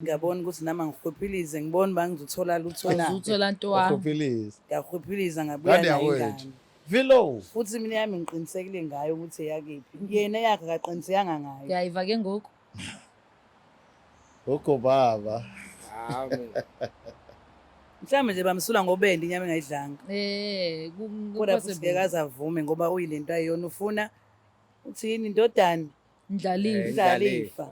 Ngiyabona ukuthi nami angihwephilize ngibone uba ngizothola lutho na. Uzuthola ntwana. Wahwephiliza. Ngiyahwephiliza ngabuya Ngane nayo yakwethu. ingane. Vilo. Futhi mina yami ngiqinisekile ngayo ukuthi eyakephi. Yena eyakhe akaqinisekanga ngayo. Uyayiva ke ngoku? Gogo baba. Amen. Mhlawumbe nje bamsula ngobende inyama engayidlanga. Eh, Kodwa futhi ngeke ku-possible. aze avume ngoba uyilento ayiyona ufuna uthini indodana Ndlalifa. Indlalifa.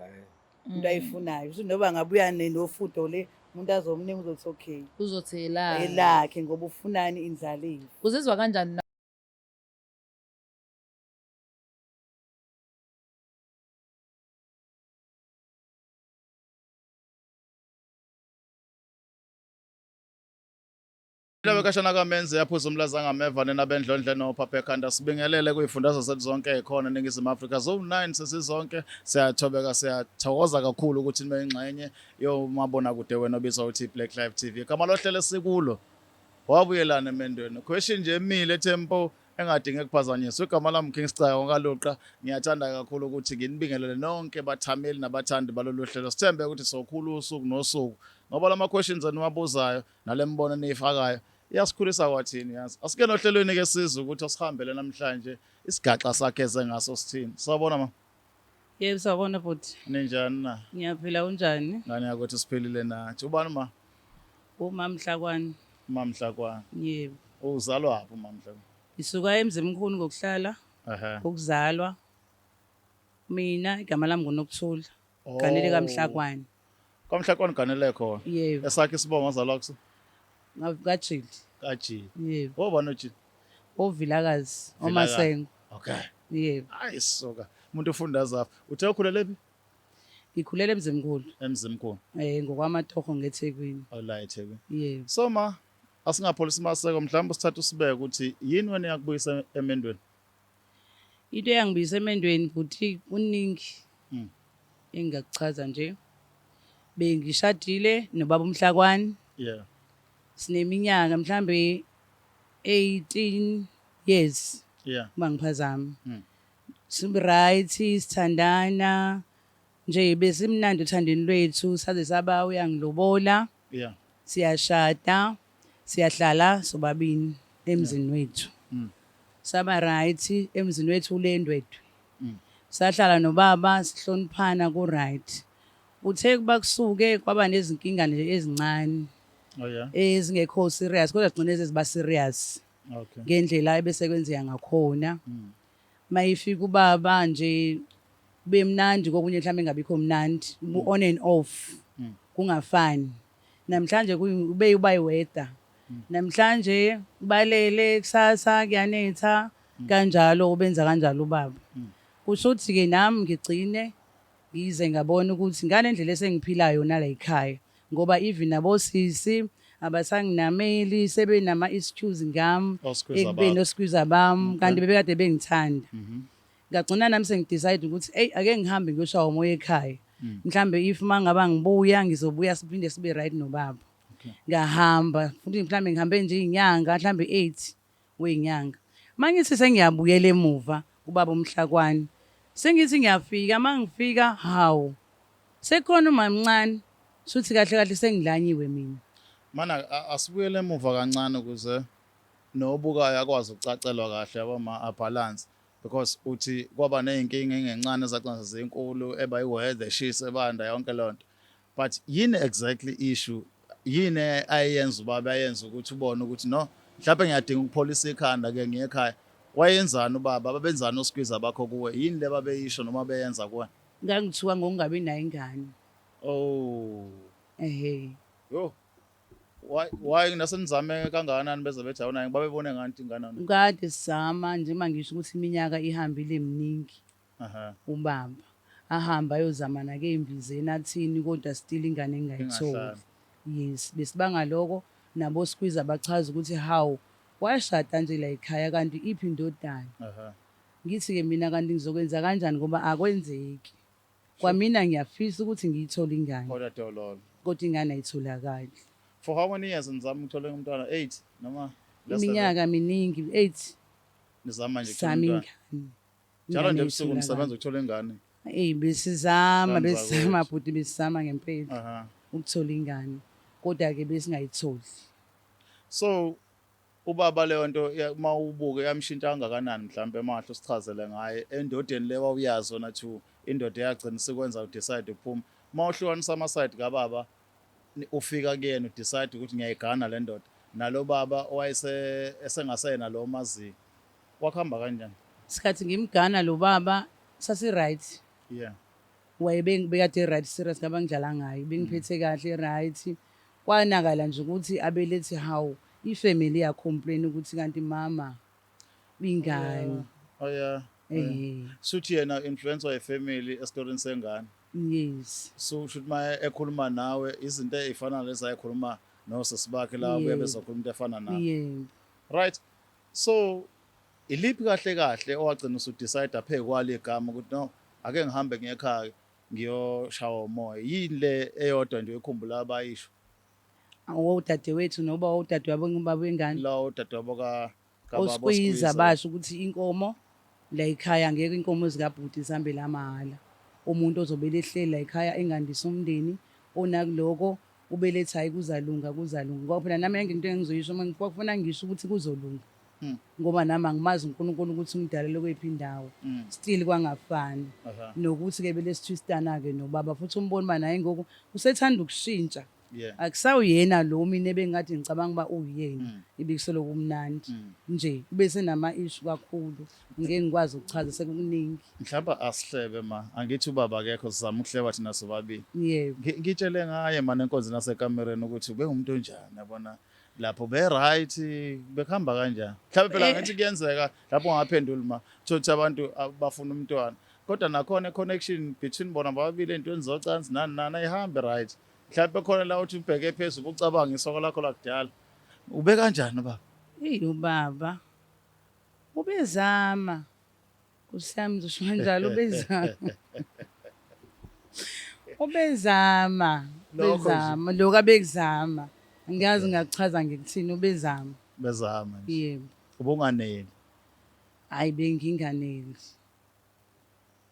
Into ayifunayo. Futhi noba ngabuya nofudo le umuntu azomnika uzothi okay. Uzothi elakhe. Elakhe ngoba ufunani indlalifa. Uzizwa kanjani Lebe kashana kamenze yaphuza umlaza ngameva nina bendlondle nophapha ekhanda sibingelele kuyifundazwe zethu zonke ekhona eNingizimu Afrika zone 9 sesizonke siyathobeka siyathokoza kakhulu ukuthi nibe ingxenye yomabonakude wena obizwa ukuthi Black Life TV igama lohlelo esikulo wabuyelana emendweni question nje emile tempo engadinge kuphazanyiswa igama lami King Sicaka ngokaLuqa ngiyathanda kakhulu ukuthi nginibingelele nonke bathameli nabathandi balolu hlelo sithembe ukuthi sokhulu usuku nosuku ngoba lama questions eniwabuzayo nale mibono eniyifakayo iyasikhulisa kwathini yazi asike nohlelweni ke sizwe ukuthi osihambele namhlanje isigaxa sakhe eze ngaso sithini sawubona ma. Yebo sawubona bhuti. Ninjani na? Ngiyaphila unjani? Ngane yakwethu siphilile nathi. Ubani ma? UMamhlakwane. UMamhlakwane. Yebo. Uzalwa phi uMamhlakwane? Ngisuka eMzimkhulu ngokuhlala. Ehhe. Ngokuzalwa. Mina igama lami nguNokuthula. Ganele kaMhlakwane. KwaMhlakwane uganele khona. Yebo. Esakhe isibongo ozalwa kuso? KaJili. KaJili. Yebo. Obani oJili? OVilakazi, oMasengo. Okay. Yebo. Hayi suka. Umuntu ufunda azafa. Uthe ukhulele phi? Ngikhulele eMzimkhulu. EMzimkhulu. Eh ngokwamatoho ngeThekwini. Awula eThekwini. Yebo. So ma asingapholisi maseko mhlawumbe usithatha usibeke ukuthi yini wena yakubuyisa emendweni? Into eyangibuyisa emendweni bhuti kuningi engingakuchaza nje. Bengishadile nobaba uMhlakwane. Sineminyaka mhlambe 18 years. Uma ngiphazama. Right sithandana nje besimnandi othandweni lwethu saze saba uyangilobola. Siyashada siyahlala sobabini emzini wethu. Saba right emzini wethu uLendwedwe. Sahlala nobaba sihloniphana ku right. Kuthe kuba kusuke kwaba nezinkinga nje ezincane. Oh yeah. Ezingekho serious kodwa gcine seziba serious. Okay. Ngendlela ebese kwenzeka ngakhona. Mayifika ubaba nje kube mnandi kokunye mhlawumbe engabikho mnandi, on and off. Kungafani. Namhlanje kube uba iweather. Namhlanje balele kusasa kuyanetha kanjalo ubenza kanjalo ubaba. Kusho ukuthi ke nami ngigcine ngize ngabona ukuthi ngale ndlela esengiphilayo nala ekhaya ngoba even nabosisi abasanginameli sebenama excuse ngami ekubeni oskwiza bami kanti bebekade bengithanda. Ngagcina nami sengidecide ukuthi ey ake ngihambe ngiyoshawa umoya ekhaya. Mhlambe if mangaba ngibuya ngizobuya siphinde sibe right nobaba. Ngahamba futhi mhlambe ngihambe nje izinyanga mhlambe 8 weyinyanga. Mangithi sengiyabuyela emuva kubaba uMhlakwane sengithi ngiyafika mangifika hawu sekukhona umamncane shuthi kahle kahle sengilanyiwe mina. Mana asibuyele emuva kancane ukuze nobukayo akwazi ukucacelwa kahle yabo ma abalance because uthi kwaba nezinkinga engencane ezagcina sezinkulu eba iweather eshisa ebanda yonke lonto but yini exactly issue yini ayenza ubaba ayenza ukuthi ubone ukuthi no mhlawumbe ngiyadinga ukupholisa ikhanda ke ngiye ekhaya wayenzani ubaba babenzani oskwiza bakho kuwe yini le babeyisho noma beyenza kuwe? Ngangithuka ngokungabi nayo ingane. Oh. Ehhe. Yo. Why why nasenizame kangakanani beze bethi awunayo babebone ngani ingane awunayo? Kade sizama nje uma ngisho ukuthi iminyaka ihambile miningi. Aha. Ubaba ahamba ayozama nake embizeni athini kodwa still ingane engayitholi. Ingahlali. Yes, besibanga lokho nabo squeezer bachaza ukuthi hawu washada nje la ekhaya kanti iphi indodana. Aha. Ngithi ke mina kanti ngizokwenza kanjani ngoba akwenzeki. Kwamina ngiyafisa ukuthi ngiyithole ingane. Kodwa dololo. Kodwa ingane ayitholakali. For how many years nizama ukuthola umntwana? 8 noma less than that? Iminyaka miningi 8. Nizama nje ukuthola Sizama umntwana. ingane. Njalo nje Ingane ebusuku ayitholakali. nisebenza ukuthola ingane. Ey besizama Ngane besizama zakwethu. bhuti besizama ngempela. Aha. Ukuthola ingane, kodwa-ke besingayitholi. So ubaba leyo nto uma ubuke yamshintsha kangakanani mhlampe mahle usichazele ngaye endodeni le wawuyazi wona to indoda eyagcina isikwenza udecide uphuma uma uhlukanisa ama-side kababa ufika kuyena udecide ukuthi ngiyayigana le ndoda nalo baba owayese esengasena lo maziyo wakuhamba kanjani? Sikhathi ngimgana lo baba sasi-right. Yeah. Wayebekade right serious ngaba ngidlala ngaye bengiphethe kahle right. Kwanakala nje ukuthi abelethi hawu ifamily ya-complain ukuthi kanti mama ingane. Oh yeah. Eh. Suthi yena influence wayefamily esitorini sengane. Yes. So shuthi uma ekhuluma nawe izinto ey'fana nalezi ayekhuluma nosisi bakhe la buye bezokhuluma into efana nawe. Yebo. Right. So iliphi kahle kahle owagcina usudecide phe kwale igama ukuthi no ake ngihambe ngiye ekhaya ngiyoshawa umoya. Yini le eyodwa nje oyikhumbula abayisho? Odadewethu noba odadewabo ngubaba wengane. La odadewabo ka kababa Oskwiza oSkwiza. basho ukuthi inkomo la ekhaya ngeke inkomo zikabhuti zihambe la mahhala. Umuntu ozobele ehleli la ekhaya engandisa umndeni onakuloko ubeletha hayi kuzalunga kuzalunga. Ngoba phela nami ngeke into engizoyisho uma ngifuna ngisho ukuthi kuzolunga. Ngoba nami angimazi uNkulunkulu ukuthi ungidalele kweyiphi indawo. Still kwangafani. Nokuthi ke belesithwistana ke nobaba futhi umbona uba naye ngoku usethanda ukushintsha. Akusawuyena lo mina ebengathi ngicabanga uba uyena. Ibikusoloko kumnandi nje ube senama issue kakhulu ngeke ngikwazi ukuchaza sekukuningi. Mhlawumbe asihlebe ma angithi ubaba akekho sizama ukuhleba thina sobabili. Yebo. Ngitshele ngaye mana enkonzweni nasekamereni ukuthi ube ngumuntu onjani yabona lapho be right bekuhamba kanjani. Mhlawumbe phela ngithi kuyenzeka lapho ungaphenduli ma thothi abantu bafuna umntwana kodwa nakhona connection between bona bobabili entweni zocansi nani nani ayihambi right. Mhlawumbe khona la uthi ubheke phezulu ucabanga isoko lakho lakudala. Ube kanjani baba? Eyi ubaba ubezama Nkosi yami ngizosho kanjalo ubezama. Ubezama, Lokho nje. ubezama lokho abekuzama. Angazi ngakuchaza ngikuthini ubezama. Bezama nje. Yebo. Ubunganeli. Hayi benginganeli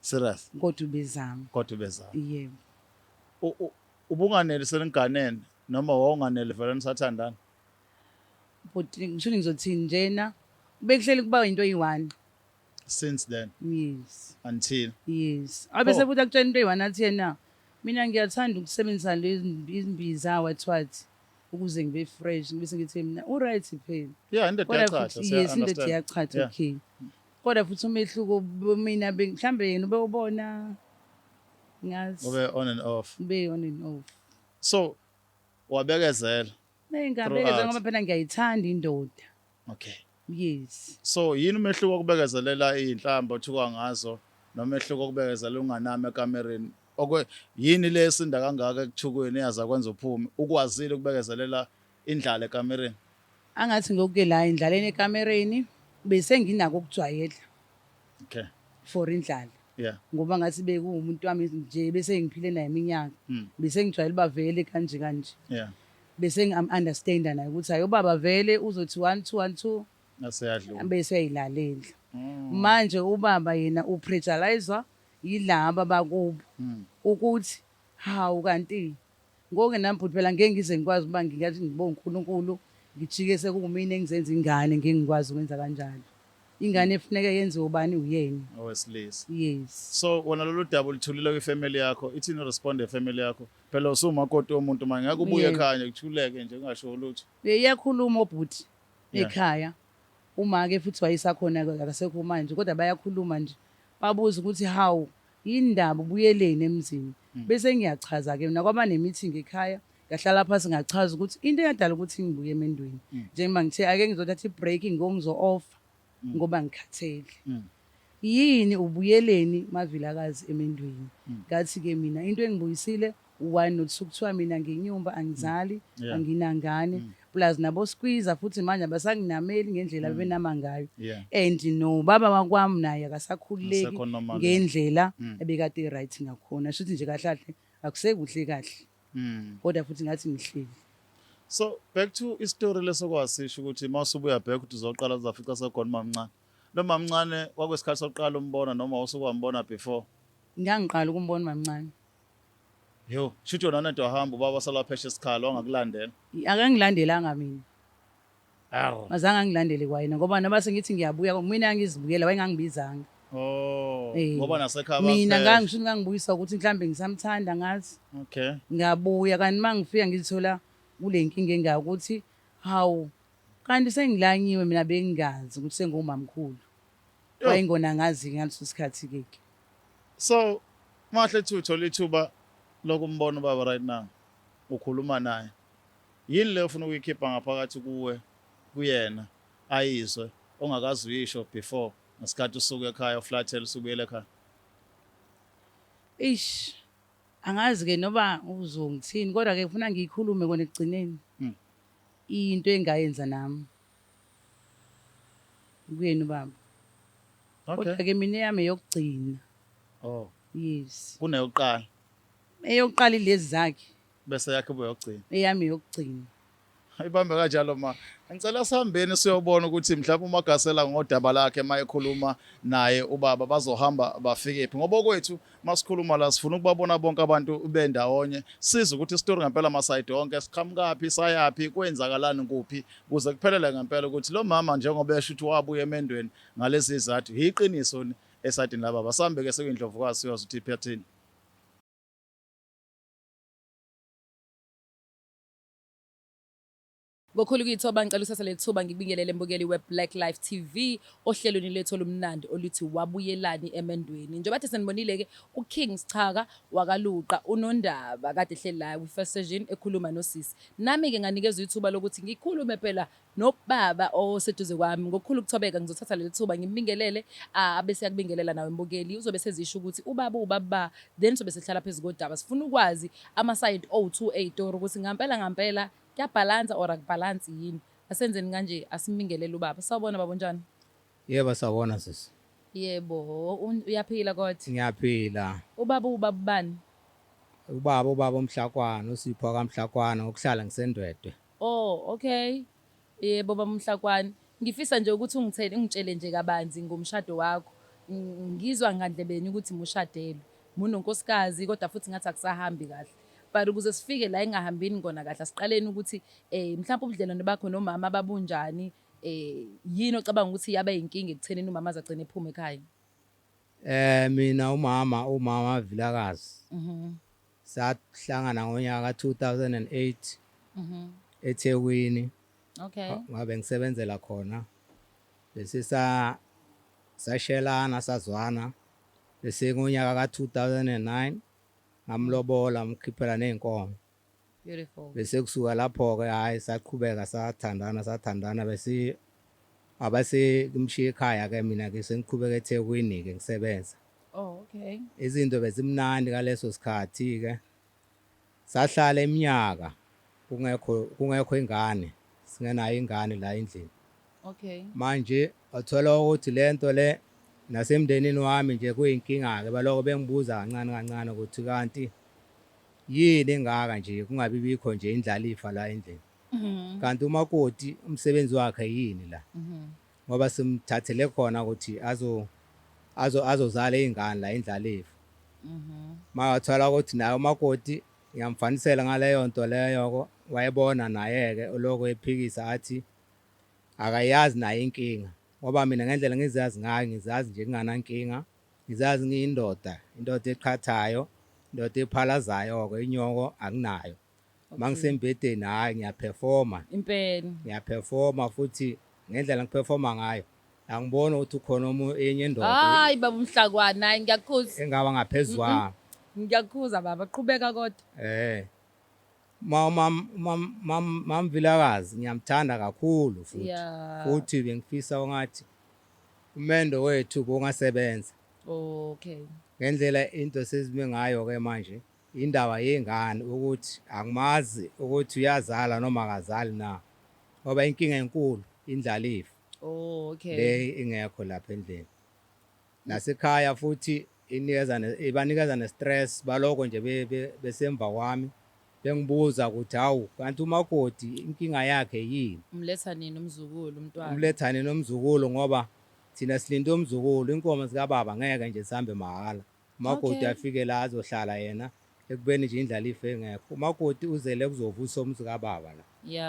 Serious. Kodwa ubezama. Kodwa ubezama. Yebo. Ubunganeli seninganene noma wawunganeli vele nisathandana? Bhuti ngisho ngizothini njena bekuhleli kuba into eyi-one. Since then Yes. until Yes. Abe sefuthi akutshela into eyi-one athi yena mina ngiyathanda ukusebenzisa lezi imbiza what what ukuze ngibe fresh ngibese ngithi mina u-right phela. Yeah, indoda Kodwa iyachatha, futhi siya yes indoda understand. iyachatha okay. Kodwa futhi umehluko mina mhlambe yena ubewubona ngazi. Ube on and off. Ube on and off. So wabekezela. Ngabekezela Throughout. ngoba phela ngiyayithanda indoda. Okay. Yes. So yini umehluko wokubekezelela iy'nhlamba othuka ngazo nomehluko wokubekezela unganami ekamereni? Okwe yini le esinda kangaka ekuthukweni eyaza kwenza uphume ukwazile ukubekezelela indlala ekamereni? Angathi ngokuke la endlaleni ekamereni bese nginako ukujwayela. Okay. For indlala. Yeah. Ngoba ngathi bekuwumuntu wami nje bese ngiphile naye iminyaka. Bese ngijwayele uba vele kanje kanje. Bese ngam-understanda naye ukuthi hayi ubaba vele uzothi 1 2 1 2 Aseyadlula. Bese uyayilalela. Manje ubaba yena upressurizewa yilaba bakubo ukuthi hawu kanti ngoke nami futhi phela ngeke ngize ngikwazi ukuba ngingathi ngibonge uNkulunkulu ngijike sekuwumina engizenza ingane ngeke ngikwazi ukwenza kanjalo. Ingane efuneka yenziwe ubani uyena. Owesilisa. Yes. So wona lolu daba uluthulile kwifamily yakho, ithini respond efamily yakho? Phela usumakoti womuntu manje ngeke ubuye ekhaya nje kuthuleke nje ungasho lutho. Iyakhuluma obhuti ekhaya. Uma ke futhi wayesakhona akasekho manje kodwa bayakhuluma nje. Babuza ukuthi hawu yini ndaba ubuyeleni emzini. Bese ngiyachaza ke mina kwaba ne meeting ekhaya ngahlala phansi ngachaza ukuthi into eyadala ukuthi ngibuye emendweni. Njengoba ngithe ake ngizothatha i-break ngizo off ngoba ngikhathele. Yini ubuyeleni mavilakazi emendweni? Ngathi ke mina into engibuyisile one nothi kuthiwa mina nginyumba angizali anginangane plus nabo squeezer futhi manje abasanginameli ngendlela bebenama ngayo. And no baba wakwami naye akasakhululeki Asekho normal, ngendlela ebekade right ngakhona. Shuthi nje kahle kahle akusekuhle kahle. Kodwa futhi ngathi ngihleli. So back to istory lesokwasisho ukuthi mawusubuya back ukuthi uzoqala uzafica sekhona mamncane. Lo mamncane kwakwesikhathi sokuqala umbona noma usukwambona before? Ngangiqala ukumbona mamncane. Yo, shuthi wena nento wahamba ubaba salaphesha isikhala wangakulandela. Akangilandelanga mina. Arr. Azange angilandele kwayena ngoba noma sengithi ngiyabuya mina ngizibuyela wayengangibizanga. Oh, Eh. ngoba nasekhaya Mina baphesha. ngangisho ngangibuyisa ukuthi mhlambe ngisamthanda ngazi. Okay. Ngabuya kanti mangifika ngizithola kule nkinga engaka ukuthi hawu kanti sengilanyiwe mina bengingazi ukuthi sengumamkhulu. Yo. Wayengona ngazi ngaleso sikhathi ke. So, mahle thi uthola ithuba lokumbona ubaba right now. Ukhuluma naye. Yini le ofuna ukuyikhipha ngaphakathi kuwe kuyena ayizwe ongakaze uyisho before ngesikhathi usuka ekhaya uflathela usubuyela ekhaya? Eish. Angazi ke noba uzongithini kodwa ke ufuna ngiyikhulume kona ekugcineni. Into engayenza nami. Kuyena ubaba. Okay. Kodwa ke mina eyami eyokugcina. Oh, Yes. kuneyokuqala Eyokuqala ilezi zakhe, bese yakhe ibe yokugcina. eyami eyokugcina. Ibambe kanjalo ma. Ngicela sihambeni siyobona ukuthi mhlawumbe uMagasela ngodaba lakhe mayekhuluma naye ubaba bazohamba bafike phi. Ngoba okwethu masikhuluma la sifuna ukubabona bonke abantu bendawonye sizwe ukuthi isitori ngempela masayidi onke siqhamukaphi sayaphi kwenzakalani kuphi kuze kuphelele ngempela ukuthi lo mama njengoba esho ukuthi wabuya emendweni ngalezi zizathu yiqiniso ni esayidini lababa. Sambe ke sekuyindlovukazi siyoza ukuthi iphathini. Ngokhulu ukuyithoba ngicela usase lethuba ngikubingelele mbukeli we-Black Life TV ohlelweni lethu olumnandi oluthi wabuyelani emendweni. Njengoba kade senibonile-ke uKing Schaka wakaLuqa uNondaba kade ehleli la kwi-first session ekhuluma nosisi. Nami-ke nganikezwa ithuba lokuthi ngikhulume phela nobaba oseduze kwami. Ngokukhulu ukuthobeka ngizothatha leli thuba ngimbingelele abese yakubingelela nawe mbukeli. Uzobe sezisho ukuthi ubaba uwubaba then sobe sihlala phezu kodaba. Sifuna ukwazi ama-side owu-two ey'tori ukuthi ngampela ngampela kuyabhalansa or akubhalansi yini. Asenzeni kanje asimbingelele ubaba. Sawubona baba unjani? Yebo sawubona sisi. Yebo, uyaphila kodwa. Ngiyaphila. Ubaba uwubaba ubani? Ubaba ubaba uMhlakwana, uSipho kaMhlakwana ngokuhlala ngiseNdwedwe. Oh, okay. Yebo baba uMhlakwana. Ngifisa nje ukuthi ungithele ungitshele nje kabanzi ngomshado wakho. Ngizwa ngandlebeni ukuthi mushadelwe. Munonkosikazi kodwa futhi ngathi akusahambi kahle. But ukuze sifike la engahambini kona kahle asiqaleni ukuthi mhlawumbe ubudlelwane bakho nomama babunjani yini ocabanga ukuthi yaba inkinga ekuthenini umama azagcina ephuma ekhaya? Mina umama umama Vilakazi. Sahlangana ngonyaka 2008. eThekwini. Okay. Ngabe ngisebenzela khona. Bese sa sashelana sazwana. Bese ngonyaka ka 2009 ngamlobola ngikhiphela nezinkomo. Beautiful. Bese kusuka lapho ke hayi saqhubeka sathandana sathandana bese abase kumshiya ekhaya ke mina ke sengiqhubeka eThekwini ke ngisebenza. Oh, okay. Izinto bezimnandi ngaleso sikhathi ke. Sahlala iminyaka kungekho ingane, singenayo ingane la endlini. Okay. Manje wathola ukuthi lento le nasemndenini wami nje kuyinkinga ke baloko bengibuza kancane kancane ukuthi kanti yini engaka nje kungabi bikho nje indlalifa la endlini. Kanti umakoti umsebenzi wakhe yini la? Ngoba simthathele khona ukuthi azo azo azozala izingane la indlalifa. Mawathola ukuthi naye umakoti ngiyamfanisela ngaleyo nto leyo wayebona naye ke oloko ephikisa athi akayazi naye inkinga ngoba mina ngendlela ngizazi ngayo ngizazi nje nginganankinga ngizazi ngiyindoda indoda eqhathayo indoda ephalazayo ke inyoko anginayo. Mangisembhedeni hayi ngiyaperforma. Impela. Ngiyaperforma futhi ngendlela ngiperforma ngayo angiboni ukuthi ukhona enye indoda. Hayi baba uMhlakwana hayi ngiyakukhuza. Engaba ngaphezu kwami. Ngiyakukhuza baba qhubeka kodwa. Mam Vilakazi ngiyamthanda kakhulu futhi. Yeah. Futhi bengifisa ungathi umendo wethu bongasebenza. Okay. Ngendlela into sezime ngayo ke manje indaba yengane ukuthi angimazi ukuthi uyazala noma akazali na. Ngoba inkinga enkulu indlalifa. Oh, okay. Le ingekho lapha endlini. Nasekhaya futhi inikeza ibanikeza ne-stress baloko nje besemva kwami bengibuza ukuthi hawu kanti umakoti inkinga yakhe yini? Umletha nini umzukulu umntwana? Umletha nini umzukulu ngoba thina silinde umzukulu inkomo zikababa ngeke nje sihambe mahhala. Umakoti Okay. afike la azohlala yena Ekubeni nje indlalifa engekho. Umakoti uzele kuzovusa umuzi kababa la.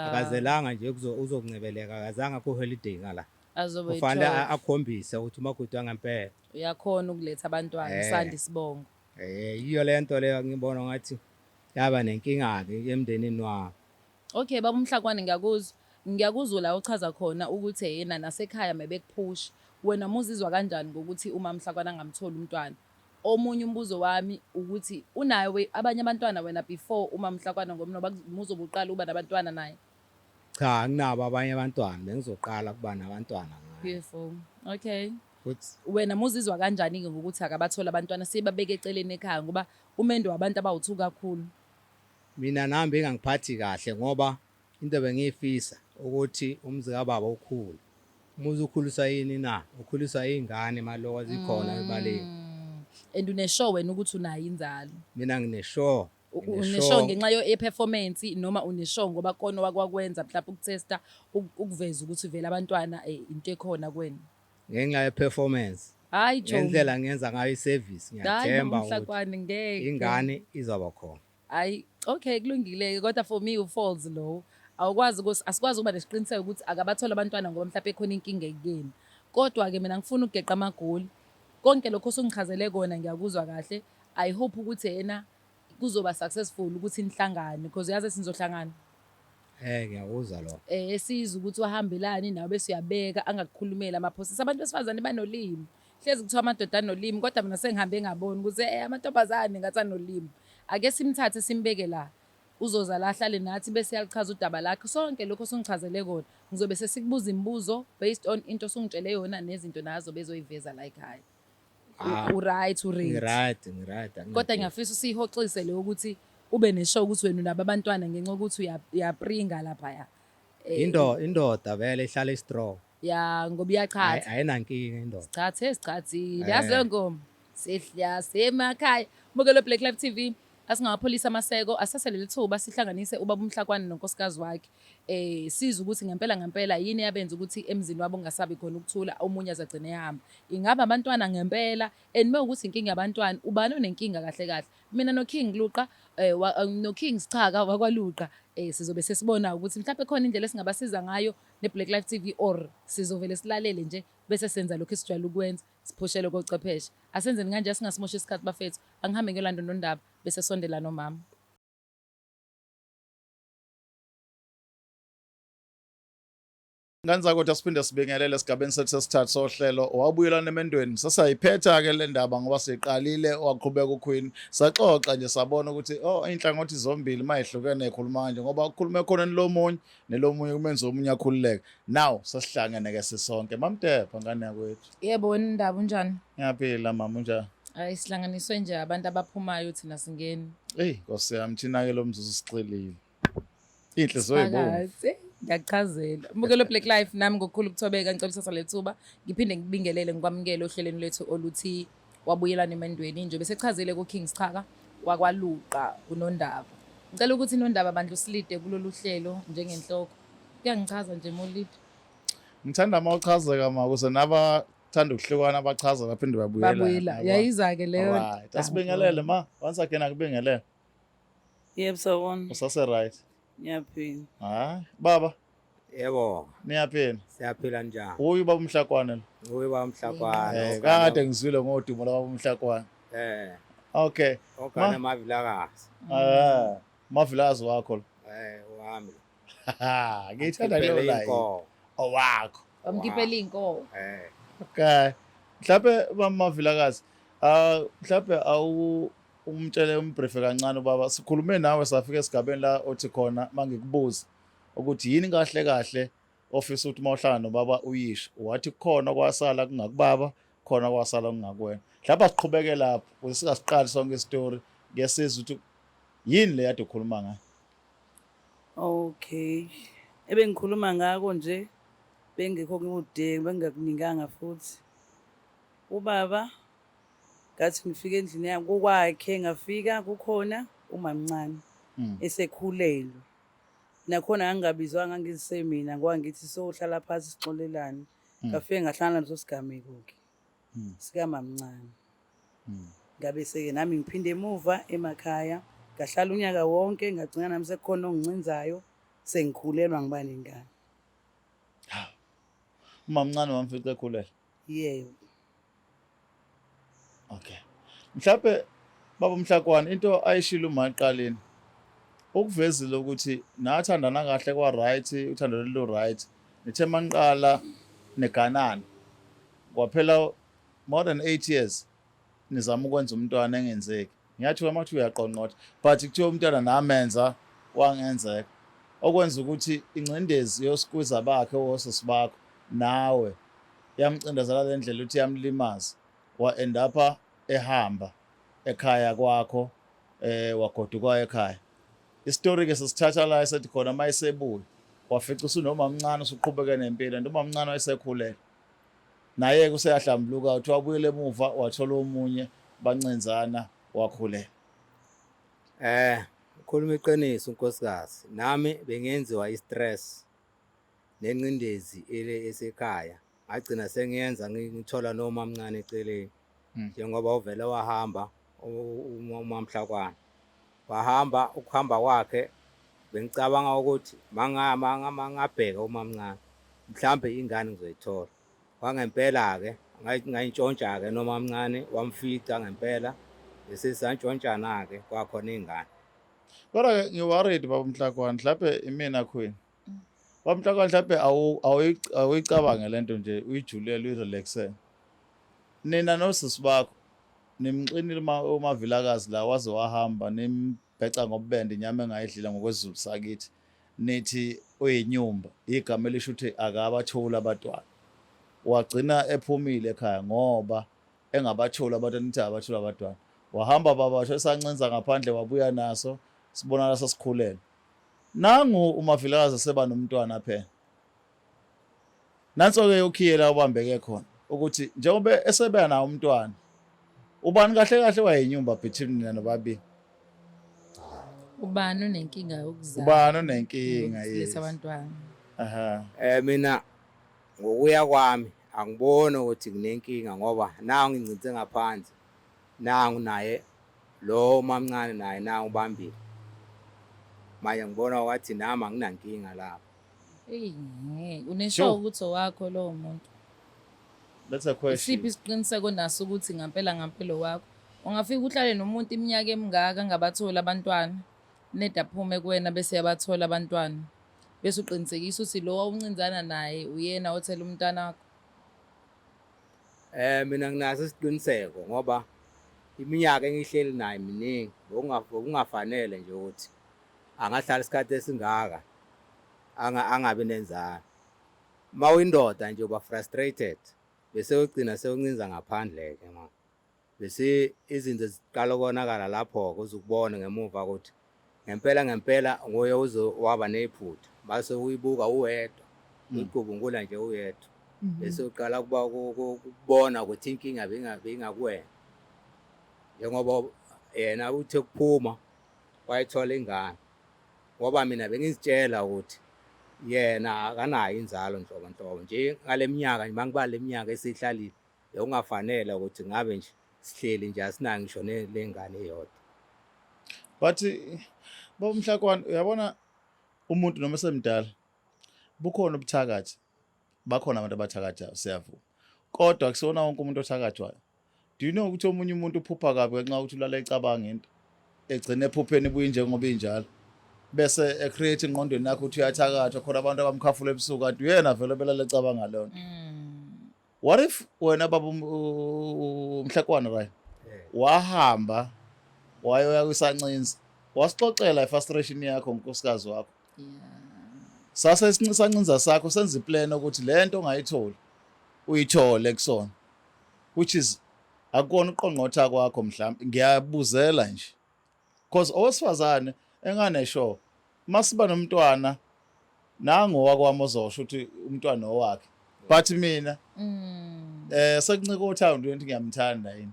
Akazelanga nje uzokuncebeleka, akazanga ku holiday ngala. Azobe Kufanele akhombise ukuthi umakoti wangempela. Uyakhona ukuletha abantwana, sande isibongo. Yiyo lento leyo ngibona ngathi yaba nenkinga-ke emndenini wami. Okay baba uMhlakwane ngiyakuzwa. Ngiyakuzwa la ochaza khona ukuthi yena nasekhaya mebekuphusha. Wena muzizwa kanjani ngokuthi uma Mhlakwane angamtholi umntwana? Omunye umbuzo wami ukuthi unayo abanye abantwana wena before uma Mhlakwana ngoba noba muzobe uqala ukuba nabantwana naye? Cha, anginabo abanye abantwana, bengizoqala ukuba nabantwana ngaye. Beautiful. Okay. Futhi Wena muzizwa kanjani-ke ngokuthi akabatholi abantwana sibabeke eceleni ekhaya ngoba umendo wabantu abawu-two kakhulu? Mina nami bengangiphathi kahle ngoba into bengiyifisa ukuthi umuzi kababa ukhule. Umuzi ukhuliswa yini na? Ukhuliswa iy'ngane malowa zikhona ebaleni. And une-sure wena ukuthi unayo inzalo? Mina ngine-sure. Une-sure ngenxa ye-performance noma une-sure ngoba kona owakwakwenza mhlawumbe ukutesta ukuveza ukuthi vele abantwana into ekhona kuwena? Ngenxa ye-performance. Hayi Joe. Ngendlela ngiyenza ngayo i-service ngiyathemba ukuthi Mhlakwane ngeke. ingane izoba khona. Hayi okay kulungile kodwa for me u-false lowo. Awukwazi ukuthi asikwazi ukuba nesiqiniseko ukuthi akabathola abantwana ngoba mhlawumbe ekhona inkinga ekuyena. Kodwa ke mina ngifuna ukugeqa amagoli. Konke lokho osungichazele kona ngiyakuzwa kahle. I hope ukuthi yena kuzoba successful ukuthi nihlangane because uyazi sinizohlangana. Ngiyakuzwa lokho. Sizwe ukuthi wahambelani nawe bese uyabeka angakukhulumeli amaphosisa. Abantu besifazane banolimi. Hlezi kuthiwa amadoda anolimi kodwa mina sengihambe ngabona ukuthi amantombazane ngathi anolimi. Ake simthathe simbeke la. Uzoza la ahlale nathi bese yalichaza udaba lakhe. Sonke lokho osungichazele kona. Ngizobe sesikubuza imibuzo based on into osungitshele yona nezinto nazo bezoyiveza la ekhaya. U-right, u-ready. Ngi-right, ngi-right. Kodwa ngiyafisa usiyihoxise le ukuthi ube neshow ukuthi wena unabo abantwana ngenxa yokuthi uyapringa laphaya. Indoda vele ihlala i-strong. Ya ngoba iyachatha. Ayinankinga indoda. Sichathe sichathile. Yazi leyo ngoma. Sihla semakhaya. Mbukelo Black Life TV. Asingawapholisa amaseko, asathe leli thuba sihlanganise ubaba uMhlakwane nonkosikazi wakhe. Sizwe ukuthi ngempela ngempela yini eyabenza ukuthi emzini wabo kungasabi khona ukuthula, omunye aze agcine ehamba. Ingabe abantwana ngempela and uma ukuthi inkinga yabantwana, ubani onenkinga kahle kahle? Mina noKing Luqa, noKing Sichaka wakwaLuqa, sizobe sesibona ukuthi mhlawumbe khona indlela esingabasiza ngayo ne-Black Life TV or sizovele silalele nje bese senza lokhu esijwayele ukwenza, siphushele kochwepheshe. Asenzeni kanje, asingasimoshi isikhathi bafethu. Angihambe ngiyolanda uNondaba bese sondela nomama. Ngane zakwethu asiphinde sibingelele esigabeni sethu sesithathu sohlelo wabuyelana emendweni. Sesayiphetha-ke le ndaba ngoba siqalile waqhubeka uQueen. Saxoxa nje sabona ukuthi oh inhlangothi zombili mayihlukene ekhuluma kanje ngoba ukhuluma ekhoneni lomunye nelomunye kumenza omunye akhululeke. Now sesihlangene ke sisonke. Mamdepha ngane yakwethu. Yebo wena Ndaba unjani? Ngiyaphila mama unjani? Hayi sihlanganiswe nje abantu abaphumayo thina singeni. Eyi Nkosi yami thina ke lo mzuzu sixilile. Inhliziyo ibomvu. Phakathi. Ngiyachazela. Mbukelo Black Life nami ngokukhulu ukuthobeka ngicela usasa lethuba ngiphinde ngibingelele ngikwamukele ohlelweni lwethu oluthi wabuyelana emendweni nje bese chazile ku King Schaka wakwaLuqa uNondaba. Ngicela ukuthi Nondaba bandla usilide kulolu hlelo njengenhloko. Kuyangichaza nje Molide. Ngithanda uma uchazeka ma kuze nabathanda ukuhlukana bachaza baphinde babuyela. Babuyela. Yayiza ke leyo. Right. Asibingelele ma. Once again akubingelele. Yebo sawubona. Usase right. Ngiyaphila. Hayi baba. Yebo. Niyaphila. Siyaphila njani? Uyu baba uMhlakwane lo. Uyu baba uMhlakwane. Kade ngizwile ngodumo la baba uMhlakwane. Okay. Ogana Mavilakazi. Mavilakazi wakho lo. Wami. Ngithanda leyo line. Owakho. Wamkhiphela inkomo. Okay. Mhlawumbe baba Mavilakazi, mhlawumbe awu umtshele umbriefe kancane ubaba. Sikhulume nawe safika esigabeni la othi khona mangikubuza ukuthi yini kahle kahle ofisa ukuthi mawuhlala nobaba uyisho. Wathi kukhona kwasala kungakubaba, khona kwasala kungakuwena. Mhlawumbe asiqhubeke lapho ukuze singasiqali sonke isitori. Ngiyasizwa ukuthi yini le yade ukhuluma ngayo. Okay. Ebengikhuluma ngako nje bengekho kude bengingakuninganga futhi. Ubaba ngathi ngifika endlini yakhe kokwakhe ngafika kukhona umamncane esekhulelwe. Nakhona ngangingabizwanga ngizise mina ngoba ngithi sohlala phansi sixolelane. Ngafike ngahlangana naso sigameko ke. Sikamamncane. Ngabe seke nami ngiphinde emuva emakhaya, ngahlala unyaka wonke, ngagcina nami sekukhona ongincinzayo, sengikhulelwa ngiba nengane. Umamncane wamfica ekhulelwe. Yebo. Okay. Mhlawumbe baba uMhlakwane into ayishilo uma eqaleni ukuvezile ukuthi nathandana kahle kwa right, uthando lolu right. Nithe maniqala neganana. Kwaphela more than 8 years nizama ukwenza umntwana engenzeki. Ngiyathi uma kuthi uyaqonqotha but kuthiwa umntwana namenza wangenzeka. Okwenza ukuthi ingcindezi yosikwiza bakhe osisi bakho nawe yamcindezela le ndlela ukuthi yamlimaza wa end up ehamba ekhaya kwakho wagoduka ekhaya. Isitori ke sisithatha la esethi khona mayesebuya wafica usunomamncane usuqhubeke nempilo and umamncane wayesekhulelwe. Naye-ke useyahlambuluka uthi wabuyela emuva wathola omunye bancinzana wakhulelwa. Ukhuluma iqiniso unkosikazi. Nami bengenziwa i-stress nengcindezi ele esekhaya. Ngagcina sengiyenza ngithola nomamncane eceleni. Njengoba uvele wahamba uMamhlakwana. Wahamba ukuhamba kwakhe bengicabanga ukuthi mangabheka umamncane mhlambe ingane ngizoyithola. Kwangempela-ke ngayintshontsha-ke nomamncane wamfica ngempela bese santshontshana-ke kwakhona ingane. Kodwa-ke ngi-worried baba Mhlakwane, mhlampe imina queen. Baba Mhlakwane mhlampe awuyicabange lento nje uyijulele uyirelaxe. Nina nosisi bakho nimxinile uMavilakazi la waze wahamba nimbheca ngobubende inyama engayidlile ngokwesiZulu sakithi. Nithi uyinyumba, igama elisho ukuthi akabatholi abantwana. Wagcina ephumile ekhaya ngoba engabatholi abantwana, nithi akabatholi abantwana. Wahamba baba washo esancinza ngaphandle wabuya naso sibonakala sesikhulelwe. Nangu uMavilakazi seba nomntwana phela. Nanso-ke ukhiye la ubambeke khona ukuthi njengoba esebe nawo umntwana ubani kahle kahle wayenyumba between nina nobabili. Ubani onenkinga yokuzala? Ubani onenkinga yes. Abantwana. Aha. Mina ngokuya kwami angiboni ukuthi nginenkinga ngoba nangu ngincinze ngaphansi nangu naye lo mamncane naye nangu ubambile. Manje ngibona wathi nami anginankinga lapho. Eyi ngeke unesho ukuthi owakho lowo muntu. That's a question. Isiphi isiqiniseko naso ukuthi ngampela ngampela owakho? Ungafika uhlale nomuntu iminyaka emingaka angabatholi abantwana, neda aphume kuwena bese yabathola abantwana. Bese uqinisekisa ukuthi lo owawuncinzana naye uyena othela umntwana wakho. Mina nginaso isiqiniseko ngoba iminyaka engihleli naye miningi, bekungafanele nje ukuthi angahlala isikhathi esingaka angabi nenzalo. Uma uyindoda nje uba frustrated bese ugcina sewuncinza ngaphandle-ke manje. Bese izinto ziqala ukonakala lapho-ke uzukubona ngemuva ukuthi ngempela ngempela nguye uze waba nephutha base uyibuka uwedwa uyiqubungula nje uyedwa bese uqala kuba ukubona ukuthi inkinga beyingakuwena njengoba yena uthe kuphuma wayithola ingane ngoba mina bengizitshela ukuthi yena akanayo inzalo nhlobo nhlobo nje ngale minyaka nje mangibala le minyaka esihlalile bekungafanele ukuthi ngabe nje sihleli nje asinayo ngisho lengane eyodwa. But baba Mhlakwane uyabona umuntu noma esemdala bukhona ubuthakathi, bakhona abantu abathakathayo siyavuma, kodwa akusona wonke umuntu othakathwayo. Do you know ukuthi omunye umuntu uphupha kabi ngenxa yokuthi ulala ecabanga into egcina ephupheni ibuye njengoba injalo bese ecreate engqondweni yakho ukuthi uyathakathwa, khona abantu abamkhafula ebusuku kanti uyena vele belala ecabanga leyo nto. What if wena baba uMhlakwana right wahamba wayoya kwisancinza wasixoxela ifrustration yakho ngonkosikazi wakho, sase isancinza sakho senza iplan ukuthi lento ongayitholi uyithole kusona, which is akukona uqongqotha kwakho mhlawumbe, ngiyabuzela nje because owesifazane engane sure masiba nomntwana nangu wakwami ozosho ukuthi umntwana owakhe, but mina sekuncika uthando ukuthi ngiyamthanda yini.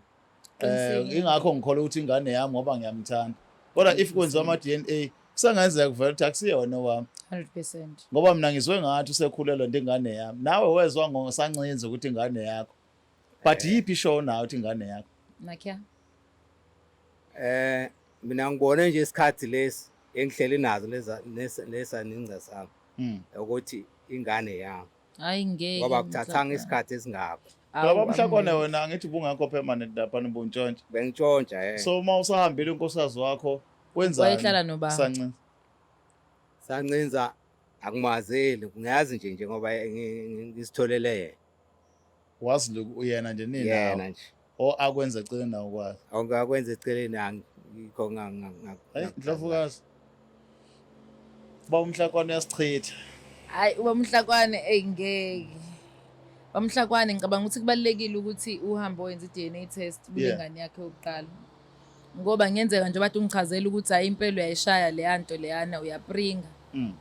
Ingakho ngikholwa ukuthi ingane yami ngoba ngiyamthanda, kodwa if kwenziwa ama DNA kusengenzeka kuvela ukuthi akusiyona owami 100%. Ngoba mina ngizwe ngathi usekhulelwe into ingane yami, nawe wezwa ngosancinza ukuthi ingane yakho, but yiphi ishow nayo ukuthi ingane yakho? Nakya. Mina ngibone nje isikhathi lesi engihleli nazo leza lesa ninca sami ukuthi ingane yami. Hayi ngeke. Ngoba kuthathanga isikhathi esingako. Phela baba Mhlakwane wena angithi ubungekho permanent lapha ubuntshontsha. Bengitshontsha eh. So uma usahambile unkosikazi wakho wenzani? Wayehlala nobaba. Sancinza. Sancinza akumazeli ngiyazi nje njengoba ngisitholele yena. Wazi lokhu yena nje nina. Yena nje. O akwenza eceleni nawo kwazi. Awungakwenza eceleni angikho nga. Hayi Ndlovukazi. Baba uMhlakwane uyasichitha. Hayi ubaba uMhlakwane eyi ngeke. Baba uMhlakwane ngicabanga ukuthi kubalulekile ukuthi uhambe oyenza i-DNA test kule ngane yakhe yokuqala. Ngoba ngenzeka nje bathi ungichazela ukuthi hayi impela uyayishaya leya nto leyana uyapringa.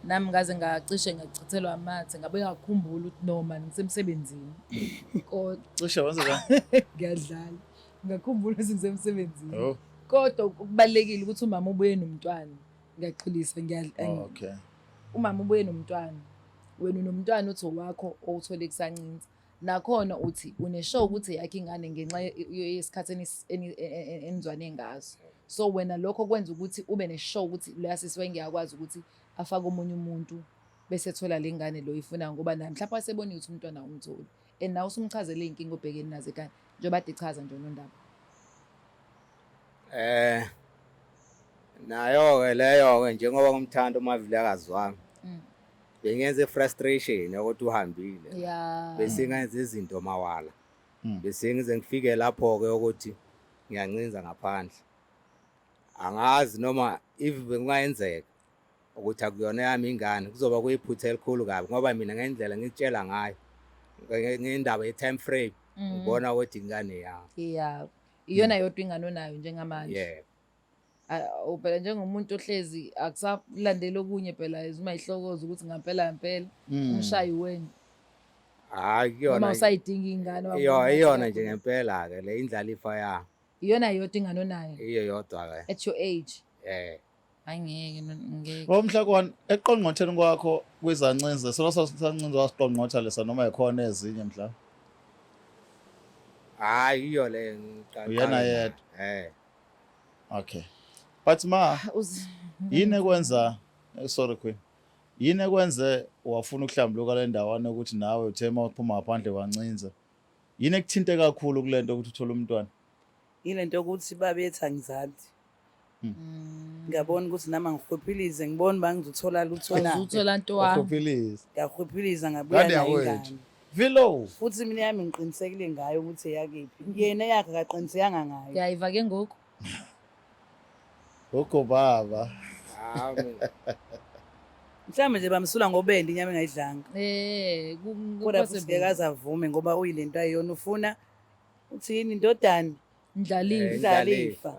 Nami ngaze ngacishe ngachithelwa amathe ngabe ngakhumbula ukuthi no man ngisemsebenzini. Kodwa Cishe wenze kanjani? ngiyadlala. Ngakhumbula ukuthi ngisemsebenzini. Oh. Kodwa kubalulekile ukuthi umama ubuye nomntwana. Ngiyaxolisa ngiyadla. Oh, okay. Umama ubuye nomntwana. Wena unomntwana uthi owakho owuthole kusancinza. Nakhona uthi uneshow ukuthi yakhe ingane ngenxa yesikhathi enizwane ngaso. So wena lokho kwenza ukuthi ube neshow ukuthi loya sisi wayengiyakwazi ukuthi afake omunye umuntu bese ethola le ngane lo ifunayo ngoba naye mhlawumbe wasebonile ukuthi umntwana umtholi. And nawe usumchazele iy'nkinga obhekene nazo ekhaya njengoba ade echaza nje uNondaba. Nayo ke leyo ke njengoba ngumthanda uMavilakazi wami. Bengenze frustration yokuthi uhambile. Bese ngenza izinto mawala. Bese ngize ngifike lapho ke ukuthi ngiyancinza ngaphandle. Angazi noma if bekungayenzeka ukuthi akuyona yami ingane kuzoba kuyiphutha elikhulu kabi ngoba mina ngendlela ngitshela ngayo ngendaba ye time frame ngibona ukuthi ingane yami. Yeah. Iyona yodwa ingane onayo njengamanje. Yebo. Phela njengomuntu ohlezi akusalandeli okunye phela izuma ihlokoza ukuthi ngampela ngempela umshayi wena. Hayi kuyona. Uma usayidinga ingane Iyo iyona nje ngempela ke le indlalifa ya. Iyona yodwa ingane onayo. Iyo yodwa ke. At your age. Eh. Angeke ngeke. Baba Mhlakwane eqongqotheni kwakho kwizancinza solo sancinza wasiqongqotha lesa noma ikhona ezinye mhlawumbe. Hayi iyo le ngiqala. Uyena yedwa. Eh. Okay. But ma yini ekwenza sorry Queen. Yini ekwenze wafuna ukuhlambuluka le ndawana ukuthi nawe uthe uma uphuma ngaphandle wancinza. Yini ekuthinte kakhulu kulento ukuthi uthole umntwana? Yile nto ukuthi babethi angizali. Ngiyabona ukuthi nami angihwephilize ngibona uba ngizothola lutho na. Uzuthola nto wami. Wahwephiliza. Ngiyahwephiliza ngabuya Ngane nayo yakwethu. ingane. Vilo. Futhi mina yami ngiqinisekile ngayo ukuthi eyakephi. Yena eyakhe akaqinisekanga ngayo. Ngiyayiva ke ngoku. Gogo baba. Hayi. Mhlawumbe nje bamsula ngobende inyama engayidlanga. Eh, Kodwa futhi ngeke aze avume ngoba uyilento ayiyona ufuna uthini indodana Ndlalifa. Indlalifa.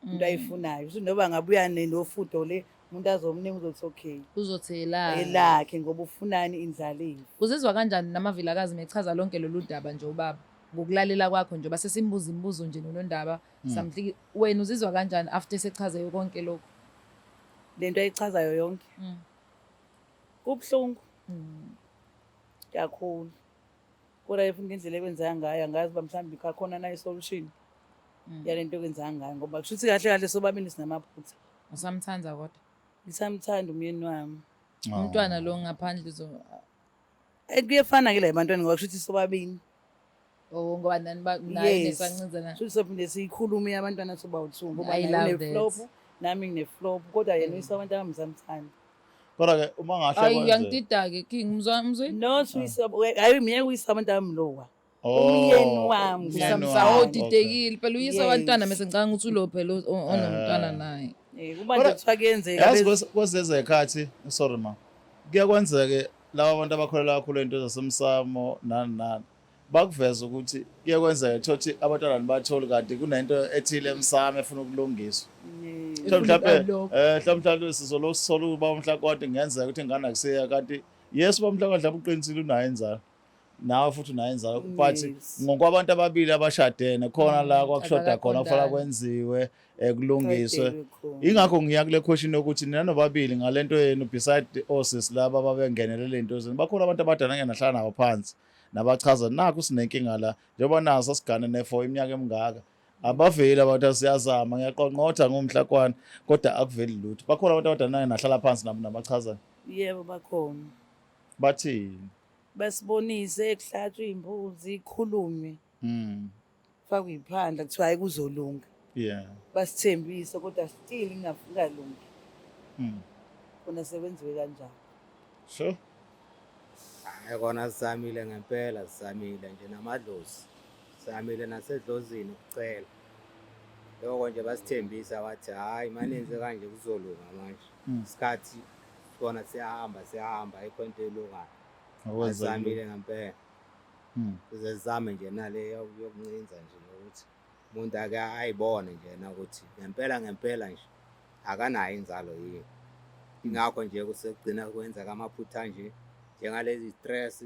Into ayifunayo. Futhi noba ngabuya nofudo le umuntu azomnika uzothi okay. Uzothela. Elakhe ngoba ufunani indlalifa. Uzizwa kanjani namavilakazi mechaza lonke lolu daba nje ubaba? Ngokulalela kwakho nje base simbuza imibuzo nje noNondaba samhliki wena uzizwa kanjani after sechaze konke lokho? Lento ayichazayo yonke. Kubuhlungu. Kakhulu. Kodwa if ngendlela ekwenzeka ngayo angazi uba mhlawumbe ikhona na i-solution yalento ekwenzeka ngayo ngoba kusho ukuthi kahle kahle sobabili sinamaphutha. Usamthanda kodwa. Ngisamthanda umyeni wami. Umntwana lo ngaphandle uzo Kuyefana ke la ebantwaneni ngoba kusho ukuthi sobabili. Oh ngoba nani ba naye Yes. nesancinza Kusho ukuthi sophinde siyikhulume abantwana sobawu-two ngoba I naye love une-flop that. nami ngine-flop kodwa yena uyise abantu abamsamthanda. Kodwa ke uma ngahle Ayi kwenzeke- uyangidida ke King mzwa mzwi. No uyise hayi mina uyise abantu abamlowa. Oh, Umyeni wami. umyeni Usamsa wami, odidekile phela uyise Yes. abantwana bese ngicabanga ukuthi ulo phela onomntwana naye. Kuba nje kuthiwa kuyenzeka Yazi kwezezekhathi sorry ma. Kuyakwenzeke laba abantu abakholelwa kakhulu into zasemsamo nani nani. Bakuveza ukuthi kuyakwenzeka thothi abantwana nibatholi kanti kunento ethile emsamo efuna ukulungiswa. Mhlawumbe mhlawumbe sizolosola uba uMhlakode kungenzeka ukuthi ingane akusiya kanti yes uba uMhlakode mhlawumbe uqinisile unayo inzalo. Nawe futhi unayo inzalo but ngokwabantu ababili abashadene khona la kwakushoda khona kufanele kwenziwe kulungiswe. Ingakho ngiya kule question yokuthi nina nobabili ngalento yenu beside osisi laba ababengenele into zenu bakhona abantu abadala ngeke nahlala nabo phansi nabachaza nakhu sinenkinga la njengoba naso sigane ne for iminyaka emingaka. Abaveli abantu, siyazama, ngiyaqonqotha ngumhlakwana kodwa akuveli lutho. Bakhona abantu abadala naye nahlala phansi nabo nabachazana? Yebo, bakhona. Bathini? Basibonise kuhlatshwa iy'mbuzi, khulunywe, fakwe iphandla, kuthiwa hayi, kuzolunga. Basithembise kodwa still kungalungi. Khona sekwenziwe kanjani? Sure. Hayi kona sizamile ngempela, sizamile nje namadlozi. Sizamile nasedlozini ukucela. Lokho nje basithembisa wathi hayi, manenze kanje kuzolunga manje. Isikhathi sona siyahamba siyahamba, ayikho into elungayo. Akwenzeki. Sizamile ngempela. Size sizame nje nale yokuncinza nje ukuthi umuntu ake ayibone nje yena ukuthi ngempela ngempela nje akanayo inzalo yini. Ingakho nje kusekugcina kwenzeka amaphutha nje njengalezi stress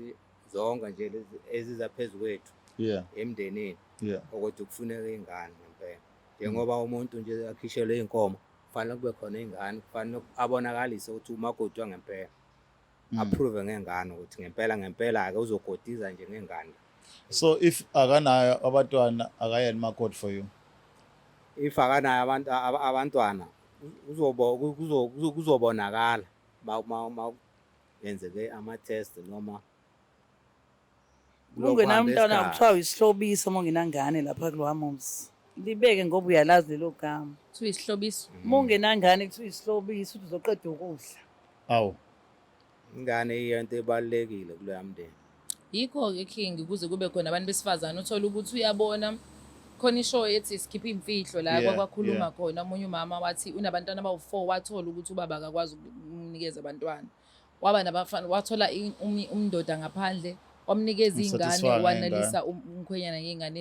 zonke nje lezi eziza phezu kwethu emndenini ukuthi kufuneka ingane ngempela. Njengoba umuntu nje akhishelwe inkomo, kufanele kube khona ingane, kufanele abonakalise ukuthi umakoti wangempela. Approve ngengane ukuthi ngempela ngempela ake uzogodiza nje ngengane. So if akanayo abantwana, akayena umakoti for you? If akanayo abantu abantwana, kuzobonakala ma yenzeke ama-test noma kulokhu Ungenamntwana kuhamba kuthiwa isihlobisa uma ungenangane lapha kulowa muzi. Libeke ngoba uyalazi lelo gama. Kuthiwa isihlobiso. Uma ungenangane kuthiwa isihlobisa, uthi uzoqeda ukudla. Awu. Ingane iyonto ebalulekile kuloya mndeni. Yikho-ke, King, kuze kube khona abantu besifazane uthola ukuthi uyabona khona ishow ethi Sikhiphe Imfihlo la kwakhuluma khona omunye umama wathi unabantwana abawu-4, wathola ukuthi ubaba akakwazi ukumnikeza abantwana, waba nabafana, wathola umndoda ngaphandle, wamnikeza iy'ngane. Umsatisfying. Wanelisa umkhwenyana ngey'ngane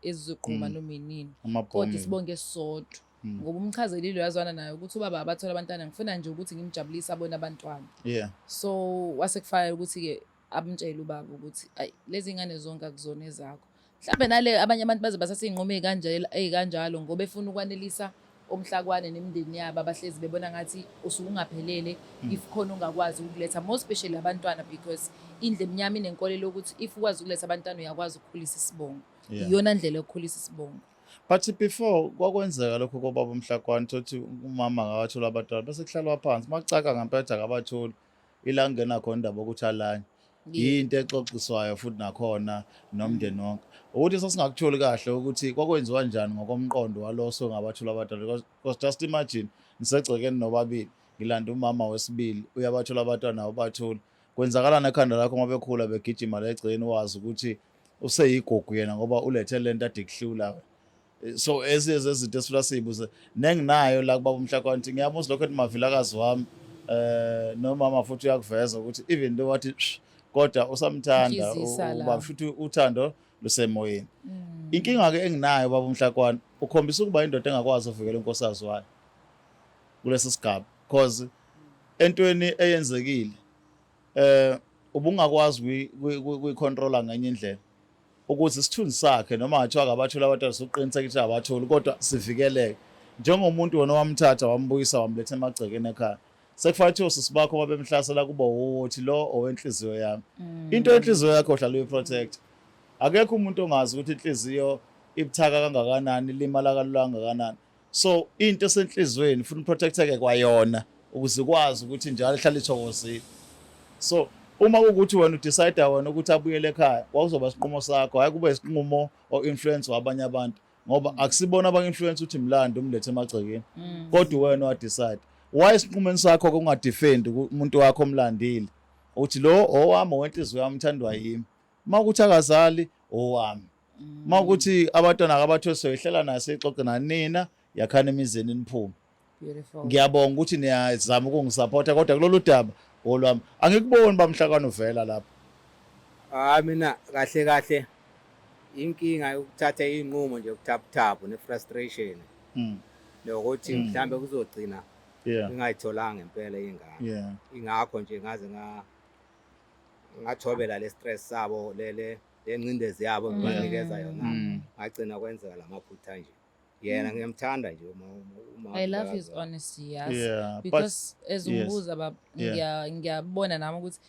ezizoqhuma noma inini, kodwa Amabhomi. isibonge esisodwa ngoba umchazelile, uyazwana naye ukuthi ubaba abathola abantwana, ngifuna nje ukuthi ngimjabulise abone abantwana. So wase kufanele ukuthi-ke amtshele ubaba ukuthi ayi, lezi ngane zonke akuzona ezakho. Mhlawumbe nale abanye abantu baze bathathe iy'nqumo ey'kanjalo ngoba efuna ukwanelisa omhlakwane nemindeni yabo abahlezi bebona ngathi usuke ungaphelele if khona ungakwazi ukuletha, more especially abantwana, because indlu emnyama inenkolelo yokuthi if ukwazi ukuletha abantwana uyakwazi ukukhulisa isibongo. Iyona ndlela yokukhulisa isibongo. But before kwakwenzeka lokho kobaba uMhlakwane, thothi umama akawathola abantwana, bese kuhlalwa phansi makucaka ngempela akabatholi, ila kungena khona indaba yokuthi alanye. Yinto exoxiswayo futhi nakhona nomndeni wonke ukuthi sasingakutholi kahle ukuthi kwakwenziwa njani ngokomqondo walo songabathola abantwana, because just imagine nisegcekeni nobabili, ngilanda umama wesibili, uyabathola abantwana, awubatholi. Kwenzakalani ekhanda lakho uma bekhula begijima la egcekeni, wazi ukuthi useyigugu yena ngoba ulethe lento ade kuhlula? So ezinye zezinto esifuna siyibuze nenginayo la kubaba uMhlakwane, ukuthi ngiyamuzwa lokho ethi mavilakazi wami, nomama futhi uyakuveza ukuthi even though wathi "Shh", kodwa usamthanda. Inhlizisa la. Ubaba futhi uthando lusemoyeni. Inkinga ke enginayo, baba uMhlakwane, ukhombisa ukuba indoda engakwazi ukuvikela unkosikazi wayo kulesi sigaba, because entweni eyenzekile ubungakwazi kuyicontrola ngenye indlela ukuthi isithunzi sakhe, noma ngathiwa akabatholi abantwana, sokuqiniseka ukuthi abatholi, kodwa sivikeleke njengomuntu wena owamthatha, wambuyisa, wamletha emagcekeni ekhaya. Sekufanele ukuthi osisi bakho babemhlasela kuba wothi lo owenhliziyo yami, into yenhliziyo yakho ohlala uyiprotect. Akekho umuntu ongazi ukuthi inhliziyo ibuthaka kangakanani, limala kalula kangakanani. So into esenhliziyweni ufuna uprotecteke kwayona ukuze ukwazi ukuthi njalo ihlale ithokozile. So uma kuwukuthi wena udecide wena ukuthi abuyele ekhaya, kwakuzoba isinqumo sakho, hayi kube isinqumo o influence wabanye abantu, ngoba akusibona abanye-influence ukuthi mlando umlethe emagcekeni, kodwa wena wadecide. Why isinqumeni sakho kungadefend umuntu wakho omlandile, uthi lo owami, owenhliziyo yami, uthandwa yimi? Uma ukuthi akazali, owami. Uma ukuthi abantwana akabathole, soyihlela naye, siyixoxe nanina, yakhana emizini, niphume. Beautiful. Ngiyabonga ukuthi niyazama ukungisupporta, kodwa kulolu daba olwami angikuboni bamhlakwana uvela lapho. Hayi, mina kahle kahle inkinga yokuthatha iy'nqumo nje ukuthaphuthaphu ne-frustration nokuthi mhlambe kuzogcina ngingayitholanga ngempela ingane. Ingakho nje ngaze ngathobela le stress sabo, le ngcindezi yabo ngibanikeza yona, ngagcina kwenzeka lamaphutha nje. Yena ngiyamthanda nje uma I love his honesty, yes. Yeah, but Because as umbuza baba, ngiyabona nami ukuthi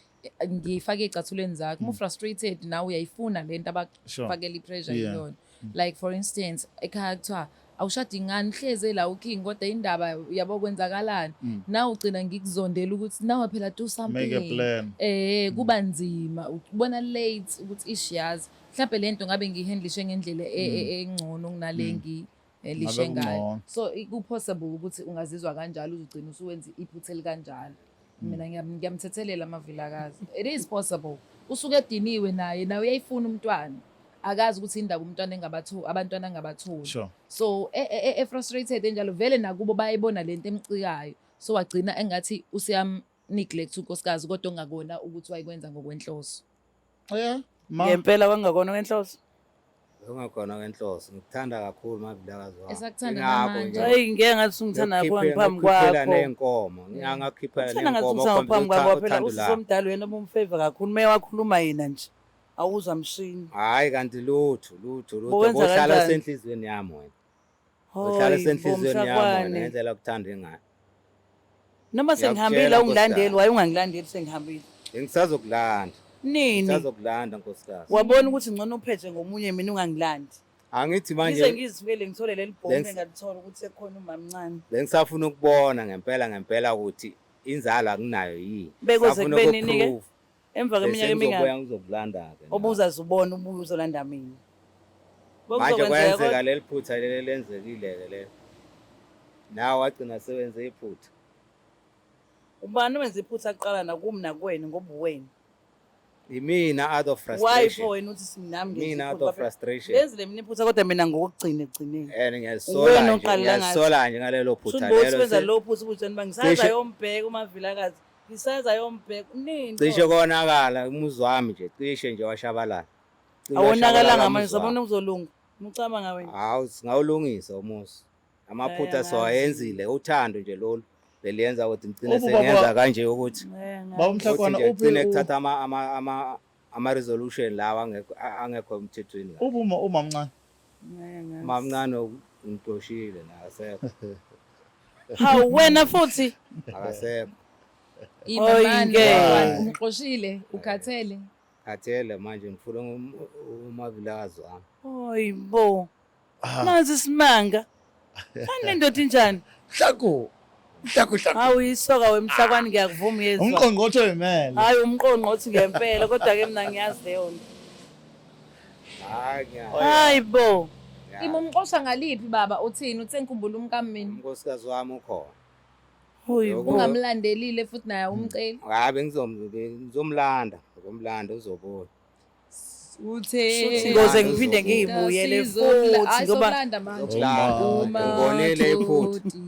ngifake ecathulweni zakhe. Uma frustrated nawe uyayifuna lento abakufakela i-pressure iyona. Like for instance, ekhaya kuthiwa awushadi ngani hleze la uking kodwa indaba yabo kwenzakalani. Nawe ugcina ngikuzondela ukuthi nawe phela do something. Make a plan. Kuba nzima ubona late ukuthi ish yazi mhlawumbe lento ngabe ngihandlishe ngendlela engcono kunale ngihandlishe Ngabe ngayo. kungcono. So ku-possible ukuthi ungazizwa kanjalo uzugcina usuwenza iphutha elikanjalo. Mina ngiyamthethelela amavilakazi. It is possible. Usuke ediniwe naye, naye uyayifuna umntwana. Akazi ukuthi indaba umntwana engabathu abantwana angabatholi. So e frustrated enjalo vele nakubo bayayibona lento emcikayo. So wagcina engathi useyam neglect unkosikazi kodwa ongakona ukuthi wayekwenza ngokwenhloso. Yeah. Ma. Ngempela kwangakona kwenhloso. Ungakhona kwenhloso. Ngikuthanda kakhulu mavilakazi wami. Esakuthanda Ingakho namanje. nje Hayi ngeke ngathi ungithanda kakhulu ngikukhiphela ngaphambi kwakho. ney'nkomo. Ngingakhiphela Uthanda ngathi ney'nkomo ungithanda ngaphambi kwakho phela uthando usisi lakho. omdala wena obumfavor kakhulu. Uma wakhuluma yena nje awuzwa mshini. Hhayi kanti lutho lutho lutho. Bowenza Bohlala kanjani? senhliziyweni yami wena. Uhlala Hoyi, senhliziyweni yami wena bomhlakwane. ngendlela okuthanda ngayo. Noma sengihambile Ngiyakutshela, awungilandeli, nkosikazi. waye ungangilandeli sengihambile. Ngisazokulanda. Nini? Ngisazokulanda nkosikazi. Wabona ukuthi ngcono uphethe ngomunye mina ungangilandi. Angithi Ngize manje ngizifike ngithole leli bhomu engalithola ukuthi sekukhona umamncane. Bengisafuna ukubona ngempela ngempela ukuthi inzalo akunayo yini. Bekuze Ngisafuna kube nini-ke? ukuprove. Emva Bese kweminyaka ngizobuya emingaki? ngizokulanda-ke. Obuzaze ubone ubuye uzolanda mina. Manje Bekuzokwenzeka kwenzeka kodwa- leli phutha leli lenzekile-ke lelo. Nawe wagcina sewenze iphutha. Ubani owenza iphutha kuqala nakumi nakuwena ngoba uwena. Imina out of Why frustration. for wena uthi nami ngenza Mina out iphutha? of frustration. Lenzile mina iphutha kodwa mina ngokugcina ekugcineni. And ngiyazisola Uwena nje, oqalela ngathi. ngiyazisola nje ngalelo phutha Shuthi bothi lelo. wenza lo phutha ubutshani ba ngisaza yombheka umavilakazi. Ngisaza yombheka nini? Cishe konakala umuzi wami nje, cishe nje washabalala. Cishe Awonakalanga washabalala manje umuzi wami. sabona uzolunga. Ucabanga wena. Hawu singawulungisa umuzi. Amaphutha Hayi, siwayenzile, uthando nje lolu beliyenza ukuthi ngigcine Uphi ubaba- sengenza kanje ukuthi Baba ukuthi uMhlakwana nje uphi ngigcine kuthatha ama resolution lawa angekho emthethweni. Uphi uma mncane? Mamncane ungixoshile nakasekho. Hawu wena futhi. Akasekho. Imamani ngeke. umxoshile ukhathele. Khathele manje ngifuna umavilakazi wami. Hoyi bo. Nazi isimanga. Kanti indoda injani? Hlaku. Hlaku hlaku. Hawu isoka wemhlakwane ngiyakuvuma yezwa. Umqongqotho wemele. Hayi umqongqothi ngempela kodwa ke mina ngiyazi leyo nto. Hayi ngiya. Hayi bo. Ima umxosha ngaliphi baba uthini uthe ngikhumbula umkami mina. Unkosikazi wami ukhona. Hoyi bo. Ungamlandelile futhi naye umceli. Ngabe ngizomlanda, ngizomlanda uzobuya. Uthe Ngoze ngiphinde ngiyibuyele futhi ngoba ngoba manje. Ngizokulanda. Ngibonile iphutha.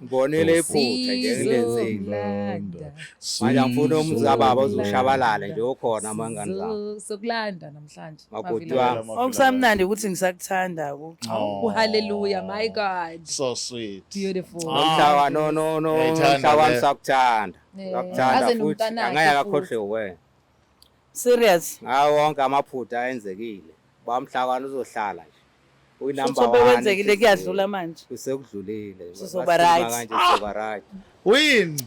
Ngibonile iphutha nje ngilenzile. Sizolanda. Manje angifuni umuzi kababa uzoshabalala nje ukhona amangani zami. Sokulanda namhlanje. Makoti wami. Okusamnandi ukuthi ngisakuthanda ko. Oh, hallelujah, my God. So sweet. Beautiful. Nomhlaba no no no Ngiyayithanda mhlaba le. sakuthanda. Sakuthanda Aze futhi nomntanakhe angeke futhi. akhohlwe wena. Serious. Ngawo wonke amaphutha ayenzekile. Bamhlakwana uzohlala nje. Uyi-number Futhi one. obekwenzekile kuyadlula manje. Kusekudlulile. Sizoba right. Kanje sizoba right. Uyini?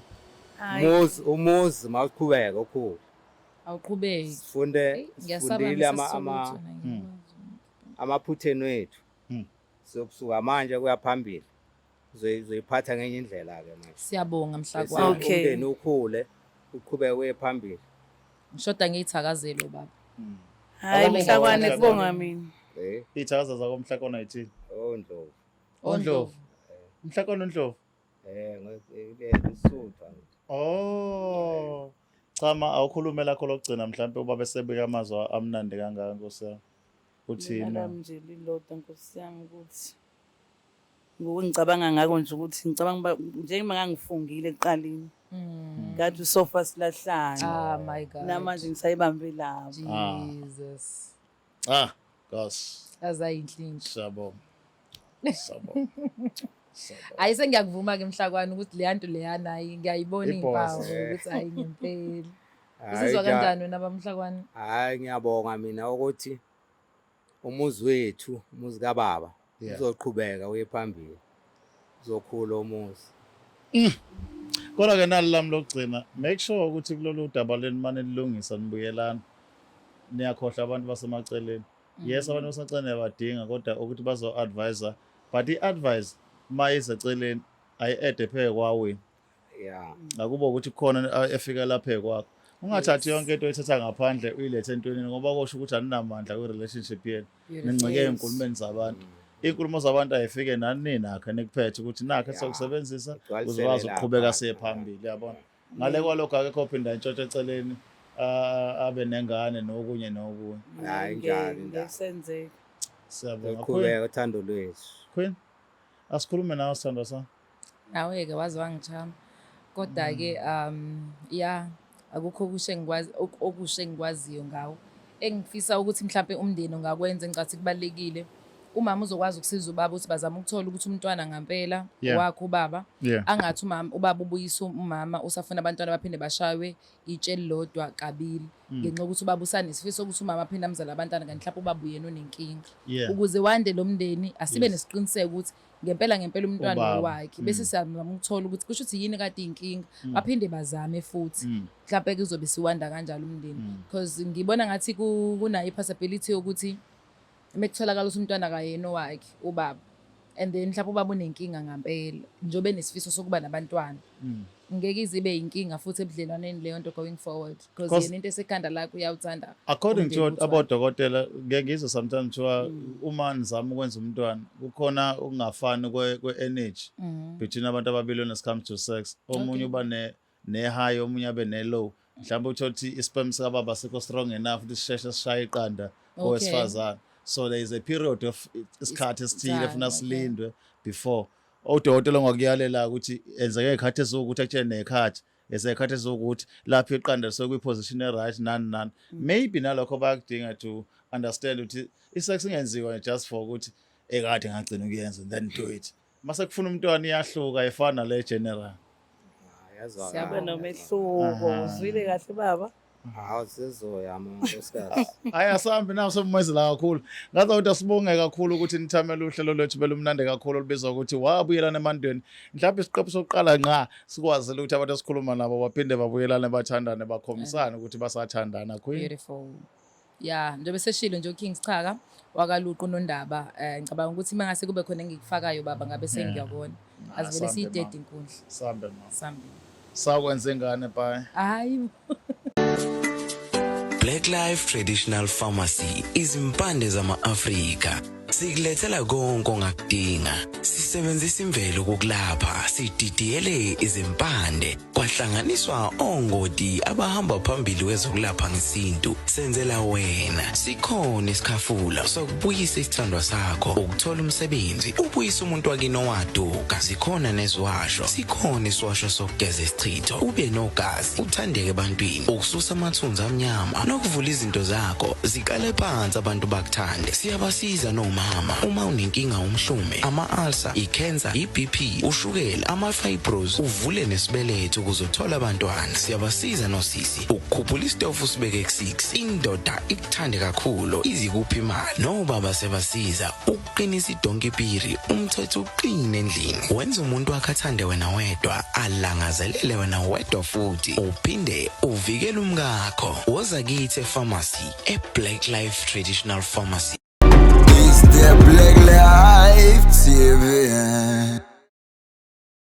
Hayi. Umuzi umuzi mawuqhubeke ukhule. Awuqhubeki. Sifunde Ngiyasaba sifundile amaphutheni wethu. Sokusuka manje kuya phambili. Uzoyiphatha ngenye indlela ke manje. Siyabonga Bese mhlakwana. Okay. Umndeni ukhule uqhubeke uye phambili. Ngishoda ngiyithakazelo baba. Hayi mhlakwane kubonga mina. Iy'thakaza zakomhlakwana yithini? Oh Ndlovu. Ondlovu. Umhlakwana uNdlovu. Ngesuthu. Oh. Cha ma awukhulume lakho lokugcina mhlambe ubaba esebeka amazwi amnandi kangaka Nkosi yami. Uthini? Nalami nje lilodwa Nkosi yami ukuthi ngicabanga ngako nje ukuthi ngicabanga uba njengoba ngangifungile ekuqaleni. Ngathi usofa silahlane. Ah my God. Namanje ngisayibambe lapho. Jesus. Ah, Nkosi. Azayinhlinhla. Siyabonga. Siyabonga. Siyabonga. Hayi sengiyakuvuma ke mhlakwana ukuthi leya nto leyana hayi ngiyayibona Ibhosi. iy'mpawu ukuthi hayi ngempela. Uzizwa kanjani wena bamhlakwana? Hayi ngiyabonga mina ukuthi umuzi wethu, umuzi kababa uzoqhubeka uye phambili. Uzokhula umuzi. Kodwa ke nali lami lokugcina, make sure ukuthi kulolu daba leni mane nilungisa nibuyelana. Niyakhohlwa abantu basemaceleni. Yes, abantu baseceleni uyabadinga, kodwa ukuthi bazo-advise, but i-advice uma iseceleni ayi-ede phe kwawini. Akuba ukuthi khona efika lapha kwakho. Ungathathi yonke into oyithatha ngaphandle uyilethe entwenini, ngoba kusho ukuthi aninamandla kwi-relationship yenu. Nincike ey'nkulumeni zabantu. Iy'nkulumo zabantu ayifike nani ninakho nikuphethe ukuthi nakho esokusebenzisa ukuze Igcwalisele wazi ukuqhubeka lapha. siye phambili, yabona. Ngale kwalokho akekho ophinda intshontshe eceleni, abe nengane nokunye nokunye. Hayi, injalo indaba. Ngesenzeka. Siyabonga. Queen, Uqhubeka uthando lwethu. Queen, asikhulume nawe, sithandwa sami. Nawe-ke waze wangichama. Kodwa-ke ya, akukho okusha engikwazi, okusha engikwaziyo ngawo. Engifisa ukuthi mhlampe umndeni ungakwenza, engicathi kubalulekile. Umama uzokwazi ukusiza ubaba ukuthi bazame ukuthola ukuthi umntwana ngampela wakhe ubaba. Angathi umama, ubaba ubuyisa umama usafuna abantwana baphinde bashaywe itshe elilodwa kabili. Ngenxa yokuthi ubaba usanesifiso sokuthi umama aphinde amzale abantwana, kanti mhlawumbe ubaba uyena onenkinga. Ukuze wande lo mndeni, asibe nesiqiniseko ukuthi ngempela ngempela umntwana Ubaba. wakhe. Bese siyazama ukuthola ukuthi kusho ukuthi yini kade inkinga. Baphinde bazame futhi. Mhlawumbe kuzobe siwanda kanjalo umndeni. Because ngibona ngathi kunayo i-possibility yokuthi mekutholakala ukuthi umntwana akayena owakhe ubaba, and then mhlawumbe ubaba unenkinga ngampela njengoba enesifiso sokuba nabantwana, ngeke ize ibe yinkinga futhi ebudlelwaneni leyo nto going forward, because yena into esekhanda lakhe uyawuthanda According to umndeni ukuthi abodokotela, ngeke ngizwe sometimes kuthiwa uma nizama ukwenza umntwana kukhona ukungafani kwe-energy between abantu ababili when it comes to sex. Omunye uba ne-high, omunye abe ne-low. Mhlawumbe uthole ukuthi i-sperm sikababa sikho strong enough ukuthi sisheshe sishaye iqanda kowesifazane, so there is a period of isikhathi esithile Time, efuna silindwe before udokotela ongakuyalela ukuthi enzeke ngey'khathi eziwukuthi, akutshele ney'khathi, ezekhathi eziwukuthi lapho iqanda lisuke kwi-position e-right, nani nani. Maybe nalokho bayakudinga to understand ukuthi i-sex ingenziwa just for ukuthi ekade ngagcina ukuyenza and then do it. Mase kufuna umntwana iyahluka, ifana nale general. Yazwakala. Kuba nomehluko. Uzwile kahle, baba? Hawu, sizoya nkosikazi. Hayi, asambi nawo, semumezela kakhulu. Ngathi ukuthi asibonge kakhulu ukuthi nithamele uhlelo lwethu belumnandi kakhulu olubizwa ukuthi Wabuyelana Emandweni. Mhlawumbe isiqephu sokuqala nqa sikwazile ukuthi abantu esikhuluma nabo baphinde babuyelane, bathandane, bakhombisane ukuthi basathandana, Queen. Beautiful. Ya, njengoba seshilo nje uKing Schaka wakaLuqu Nondaba, ngicabanga ukuthi mangase kube khona engikufakayo, baba, ngabe sengiyabona. Asivele Asambe, siyidede ma. inkundla. Sambe, ma. Sambe. Sakwenza ingane, bye. Hayi. Black Life Traditional Pharmacy, izimpande zama-Afrika. Sikulethela konke ongakudinga. Sisebenzisa imvelo kokulapha, sididiyele izimpande, kwahlanganiswa ongoti abahamba phambili kwezokulapha ngesintu. Senzela wena. Sikhona isikhafula sokubuyisa isithandwa sakho, ukuthola umsebenzi, ubuyisa umuntu wakini owaduka. Zikhona neziwasho. Sikhona isiwasho sokugeza isichitho, ube nogazi, uthandeke ebantwini, ukususa amathunzi amnyama nokuvula izinto zakho ziqale phansi abantu bakuthande. Siyabasiza nomama uma unenkinga, umhlume, ama-ulcer, i-cancer, i-BP, ushukela, ama-fibros, uvule nesibeletho ukuze uthole abantwana. Siyabasiza nosisi ukukhuphula isitofu sibeke ku-6, indoda ikuthande kakhulu, izikuphi imali. Nobaba siyabasiza ukuqinisa idonki piri, umthetho uqine endlini, wenza umuntu wakhe athande wena wedwa, alangazelele wena wedwa, futhi uphinde uvikele umkakho. Woza kithi e-pharmacy, e-Black Life Traditional Pharmacy. It's the Black Life TV.